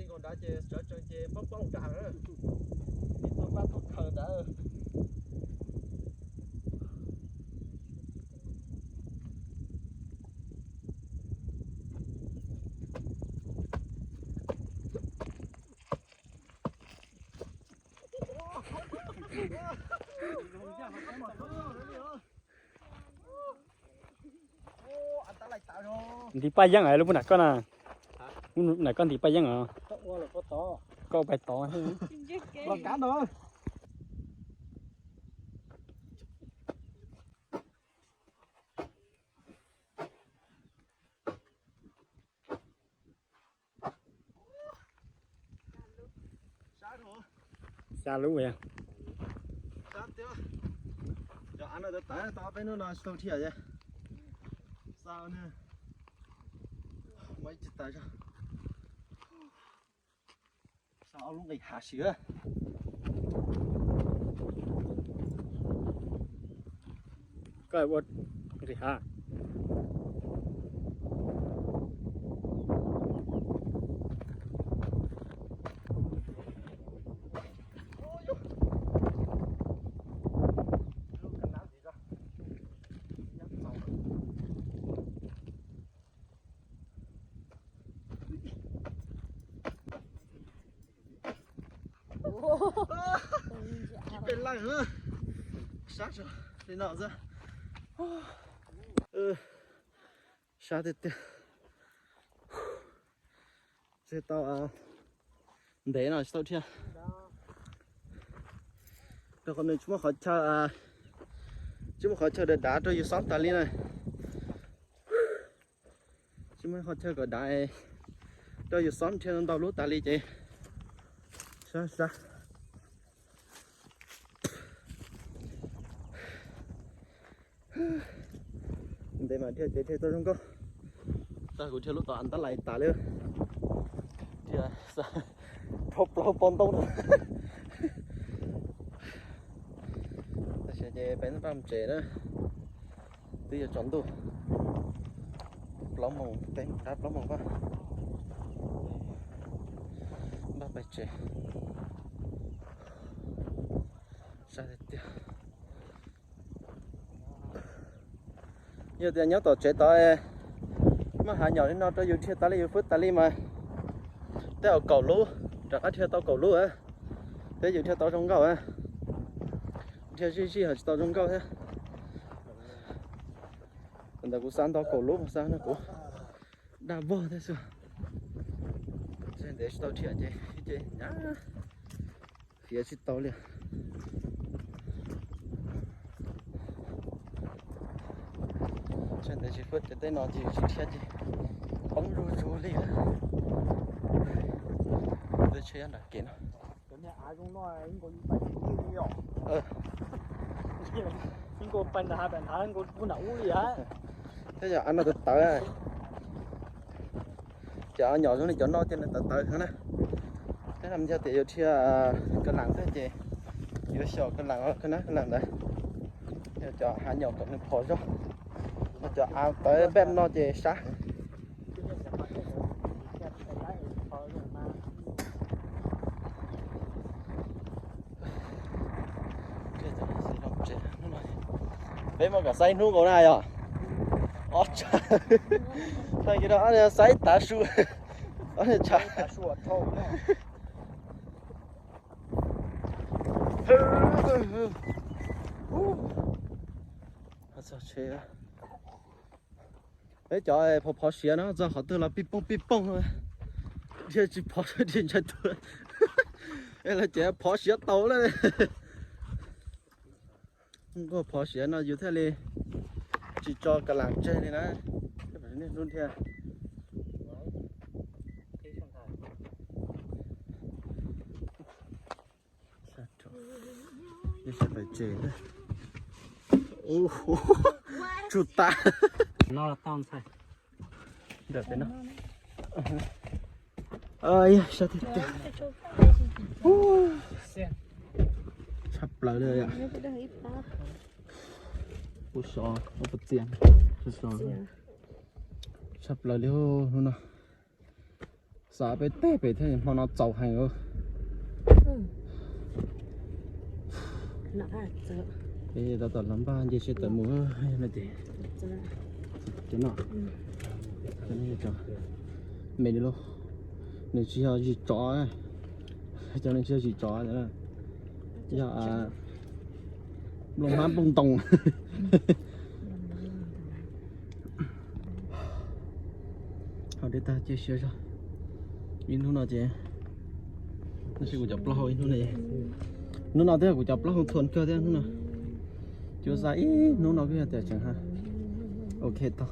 Nkaus nrad ces sawv tsees ces poob poob nrad, ib tug pab tub khaws nrad. Ntiv paj yeeb lub pub nram koj na. Nram koj ntiv paj yeeb os. Koj ua pais tod. Xya lub. Cov av no tawv tawv tau peb hnub no tsis tau thiaj. Xa ne, muaj ib tsis tas zog. Xa ob lub nqis hav siv. Koj ua nqis hav. Ib peb leej, sab li no xwb. Sab tiag tiag. Tsis tau, ntev no tsis tau thiaj. Rau qhov nws tsis muaj qhov chaw, tsis muaj qhov chaw dav dav rau yus xob tas li na. Tsis muaj qhov chaw kom dav rau yus xob thiaj ntau lub tas li ces sab sab. Ntev mas thiaj ces thiaj tau zoo nkauj. Tag kuv thiaj lub tod an tab lais tas li. Thiaj rho plaub pob ntoob. Tab sis ces peb npaj mus tsev na. Twb yuav tsaus ntuj, plaub moos, peb moos rau plaub moos pab npaj pais tsev. Sab tiag tiag. Yog tias nyob tom tsev tod, muaj hav nyom li no rau yus dhia tas li yus fwb tas li mas tej zaum kaum lub, rov qab dhia tau kaum lub, thiab yus dhia tau zoo nkauj. Dhia zij zij ho tsis tau zoo nkauj thiab. Ntawd kuv xa ntau kaum lub, xa no kuv daj vog thiab xwb. Tsis ntev tsis tau dhia ces ces hnyav, fiav tsis tau li. Tsis ntev tsis fwb ces tej no ces tsis dhia ces poob zuj zus li. Tej tsheb nram kev no. Thiab yog av no tawv tawv. Cov nyom zoo li cov no ces nws tawv tawv heev na. Thiab yog tias yuav dhia ka lam thiab ces yuav xyaum ka lam, ka lam ntawd. Yog cov hav nyom kom nws phom zog, cov av tawv npaj no ces sab. Peb muab kom saib hnub nkaus na yog. Ob tsav, saib tav su, ob tsav. Peb cov phov phov siav no txog qhov twg los pij pooj pij pooj, dhia tsis phov dhia ntshai tuag, es lawv ces phov siav tau lawm. Nkauj phov siav no yus thiaj li tsis tso ka lam tseg li na. Niaj hnub dhia. Tsum tas. Ntawm pem no. Sab tiag tiag. Tshaj plaws li yom. Kuv so, kuv txias, so, tshaj plaws li hnub no. Xav peb teg pem thiab hmo no txaus heev. Tab tom los npaj nce seb tawm mus no ces no, me li lauj, nws tsis yog zis tsov, cov nws tsis yog zis tsov, yog nplooj hmab nplooj ntoos. Ho deb tag cia siab zog. Ib hnub no ces, tab sis kuv cov plaub hau ib hnub no, hnub no twb yog kuv cov plaub hau thuam kawg thiab hnub no. Cuab xav ib hnub no kuj yog tias tseem ha. Ok tau.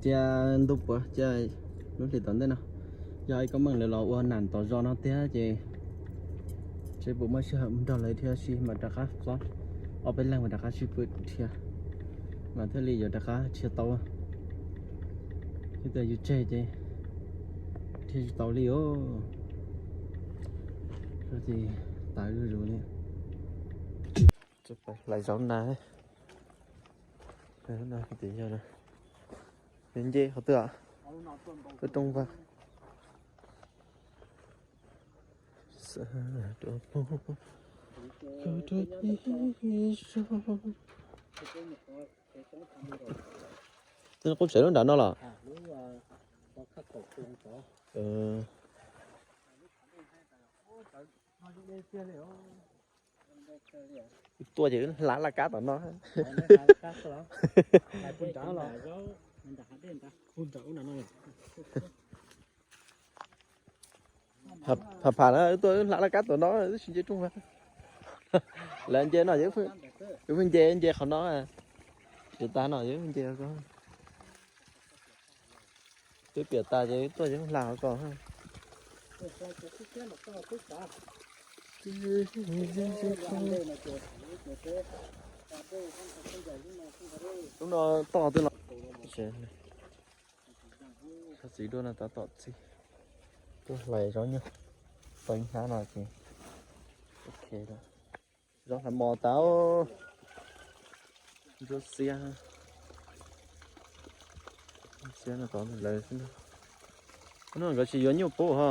Cia ntu puav cia lub hlis tom ntej no, yog ib koob meej lawv los ua nam tom zos no tiag ces seb puas muaj sij hawm mus nrog lawv dhia si mam rov qab txob ob peb leeg mam rov qab sib pw dhia, mas thiaj li yuav rov qab dhia tau. Yog tias yus tseg ces dhia tsis tau li os. Ces tas zuj zus li. Hlais zaub na. Nce qhov twg? Tuaj rooj vag. Qub tsev lub nram no los? Tuaj ces wb hla laj kab tom no. Pham pham na, wb tuaj wb hla laj kab tom no, wb tsis nce rooj vag. Lawv nce no, wb pheej nce, nce qhov no. Ces tas no wb nce. Twb piam tas ces wb tuaj wb hla qhov ko. Lub no toj twb los. Txiv duaj no tab tom txi. Tuaj hlais zaub nyuj, peev hnab no ces ok lawm. Zaub hlais mos tas. Ntsuab xiab, xiab no tod lawv xwb. No nkawd tsis yuav nyuj pub ho.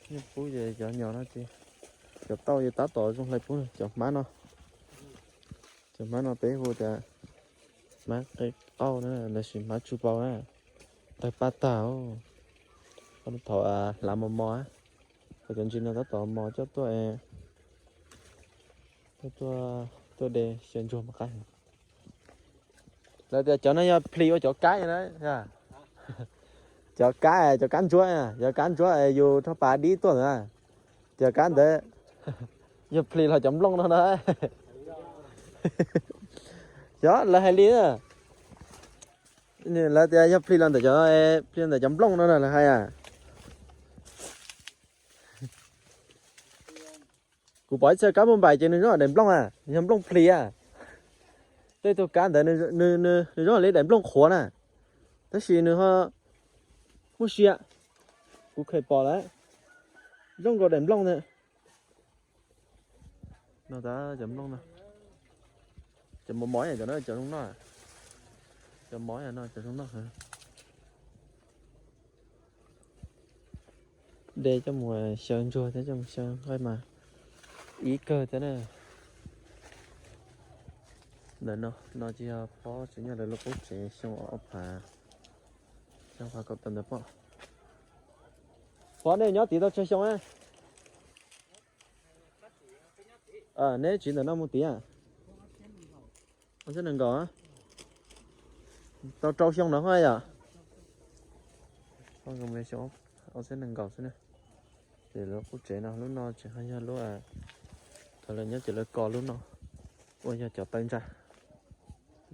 Nyuj pub ces cov nyos no ces, cov tauj ces tab tom zoo hlais pub, cov hmab no. Cov hmab no peb hu tias hmab qe qauj na, lossis hmab tsu pau na, tawg paj tag. Thaum hlav mos mos, cov ntsis no tab tom mos coj tuaj, tuaj, tuaj de xyaw ntsuag mas qab. Lawv tias cov no yog plis ua cov kab na. Cov kab, cov kab ntsuab, cov kab ntsuab yus rho pas dib tuaj ntawd. Cov kab ntawd yog plis los cov nplooj no na. Xyov lawv hais li. Lawv tias yog plis los ntawm cov, plis ntawm cov nplooj no na lawv hais. Kuv pom ib txhia kab npauj npaim ces nws zoo daim nplooj, yog nplooj plis. Tej tug kab ntawd nws zoo li daim nplooj qhuav na, tab sis nws ho muaj sia. Kuv kheev pom lawm, zoo nkaus daim nplooj ntawd. No tab cov nplooj no, cov mos mos cov no cov zoo noj. Cov mos no cov zoo noj. De coj mus xyaw ntsuag thiab coj mus xyaw nqaij mas ib kawg thiab na. Ntawm no, no ces yog Phob tsev, nyob lawv lub qub tsev xyoo ob phav, xyoo ob phav kaum tawm ntawd pom. Phob, nej nyob tid tau tsawg xyoo? Neb tsiv ntawm no mus tid? Ob txhiab nees nkaum. Tau rau xyoo no yom. Ob txhiab nees nkaum xwb na. Ces lawv qub tsev no, lub no tseem yog lub, thaum lawv nyob ces lawv kos lub no ua yog cov taw ntsa.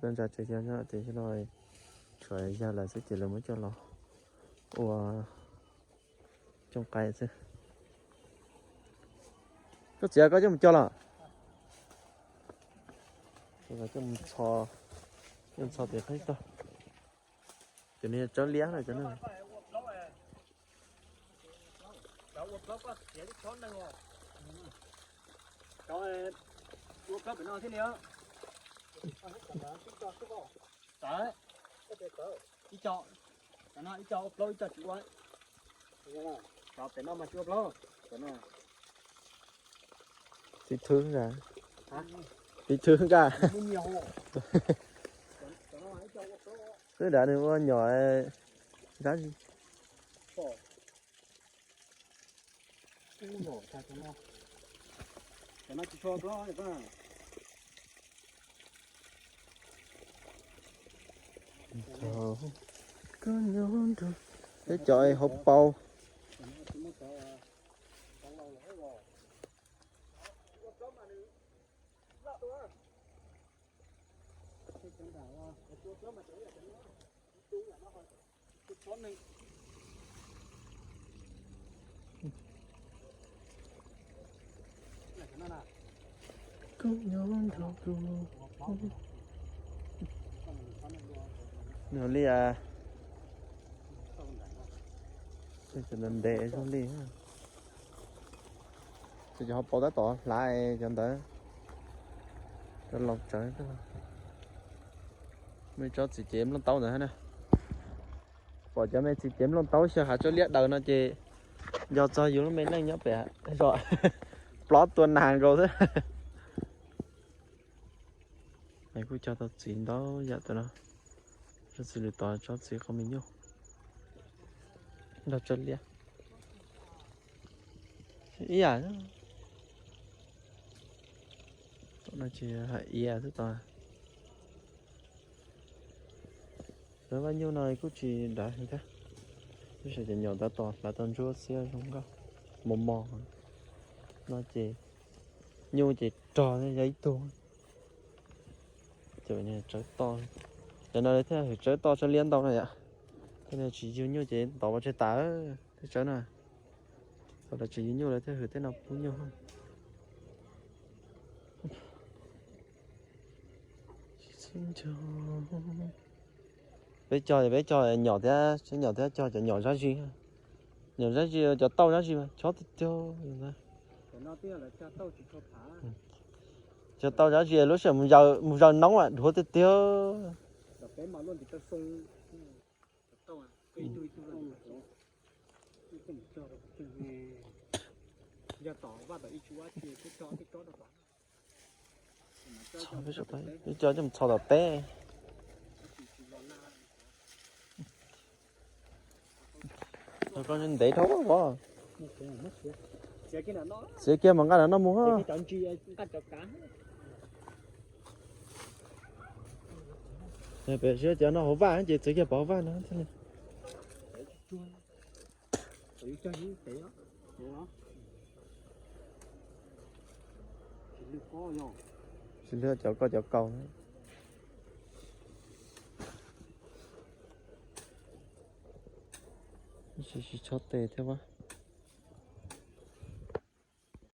Taw ntsa tseem yog no ces no tshuav yag lawm xwb ces lawv muab coj los ua cooj qaib xwb. Koj txiv, koj coj mus cog los? Coj mus txho, coj mus txho tim qab tog. Cov no tsawb liab na cov no. Ua plaub koj txiav tib chob neeg os. Cov ua plaub pem no thiaj li os. Tawv. Ib co, cov no ib co ua plaub ib co tsis ua. Cov pem no mas tsis ua plaub. Cov no. Txiv thwb nka. Txiv thwb nka. Xwb dav nws ua nyom zab zis. Peb cov hauv paus. Kub nyob nrog kuv. Nws li a, ntev ntev zoo li. Ces cov hauv paus tab tom hlav cov ntawd, cov laus tsawv. Muaj ib tsob txiv cev nplooj taub ntawd na. Pom cov me txiv cev nplooj taub xyaw hav tsob liab daws no ces nco txog yus lub me neej nyob pem zos plob tua nas nkaus xwb. Es kuj cog tau txiv ntau yam tam no. Tsob txiv lwm tod, tsob txiv qhov me nyuj nrog tsob liab ib yam. Tom no ces hais iav xwb tod. Lawv vaj nyuj no kuj tsis dav heev thiab, tab sis cov nyom tab tom hlav tau ntsuab xiab zoo nkauj mos mos no ces nyuj ces rog yog ib tug. Tsawv toj, cov no thiaj hwm tsawv toj tsob liab ntau no yom. Tej no tsis yug nyuj ces ntov ua tseg tas tej tsawv no. Thaum lawv tsis yug nyuj lawv thiaj hwm tej no pub nyuj. Peb cog, peb cog nyom thiab, nyom thiab cog cov nyom zab zis. Nyom zab zis cov tauj zab zis mas chob tiag tiag. Cov tauj zab zis lub sij hawm mus zaws noob dhuav tiag tiag. Ib co coj mus txhos tom teb. Koj ntev dhau os. Txiav kiag mam nqa nram no mus. Pem cov no hauv vaj ces txiav kiag pov hauv vaj no thiaj li. Tsis lwj cov koj cov kaus. Tsis tsis txhob tes thiab.